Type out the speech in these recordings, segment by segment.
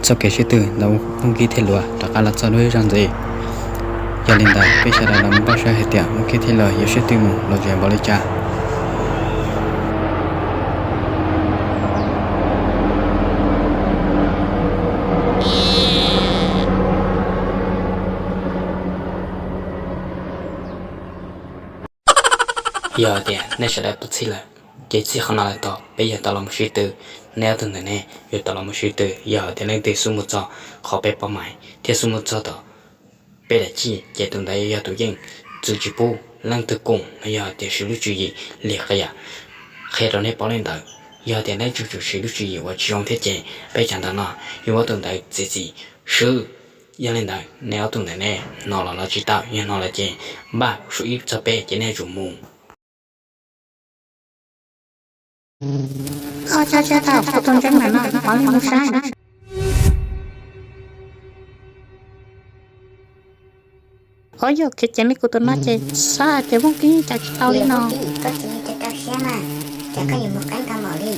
Txoj kev sib tw ntawm Vooj Kib thiab Luas rov qab los txog lub zog ntxiv. Yog li ntawd peb sawv daws los mus npaj saib hais tias Vooj Kib thiab Luas yuav sib tw mus los zem npaum li cas. Yog tias nej sawv daws tuaj txhij lawm, ces txij qhov no lawm tod peb yuav tau los mus sib tw. Nej ob tug ntawm ne yuav tau los mus sib tw, yog tias leej twg xub mus txog qhov peb pom mais thiab xub mus txog tom peb daim cij, ces tus ntawd yog tus yeej, txwv tsis pub leej twg koom los yog tias siv lub tswv yim li qee yam. Qhia rau nej paub li ntawd, yog tias leej twg tseem siv lub tswv yim uas tsis zoo thiab ces peb cov ntawm no yuav muab tus ntawd txiav txim swb. Yog li ntawd nej ob tug ntawm ne hnov los los tsis tau, yog hnov lawm ces npaj sub ib txog peb ces nej yuav tsum mus. Koj tsa tsa tau kuv tus ntseeg ntawm no, pov li mus saib. Ov, yog khiav ceev li kuv tus no ces xav hais tias Vooj Kib yeej caum tsis tau li no. Koj tsis yog caum rau siab mas, ces koj yuav mus qeeb tau npaum li.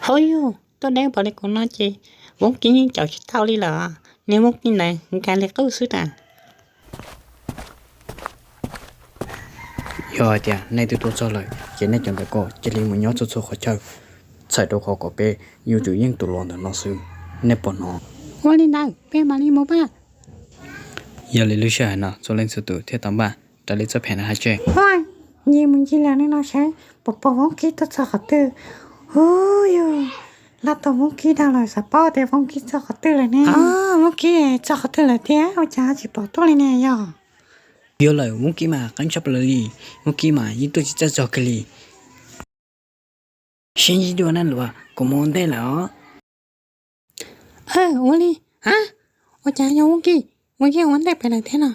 Hauj yug, tuaj deb npaum li kuv no ces Vooj Kib yeej caum tsis tau li lawm. Niag Vooj Kib ntawd nkag li qwj xwb na. Yog hais tias nej twb tuaj txog lawm ces nej cov ntawm ko cia li mus nyob txhua txhua qhov chaw, txhawm rau qhov kom peb yuav tsum yeej tus luas ntawm no xwb, nej puas hnov? Ua li ntawd peb mam li mus pab. Yog li lub sij hawm no txhua leej txhua tus thiaj tau npaj raws li txoj phem no hais tseg. Nyias mus ncig lawm li no saib puas pom Vooj Kib tuaj txog qhov twg. Hu yog, laj tau Vooj Kib dag lawm, xav paub tias Vooj Kib txog qhov twg lawm ne. Vooj Kib txog qhov twg lawm thiab ua cas tsis pom tuaj li ne yog? Yog lawm, Vooj Kib mas qeeb tshaj plaws li, Vooj Kib mas yeej tuaj tsis txawj txog kiag li. Sib ntsib dua na Luas, kuv mus ua ntej lawm os. Ua li, a, ua cas yog Vooj Kib, Vooj Kib ua ntej pem lawm thiab no?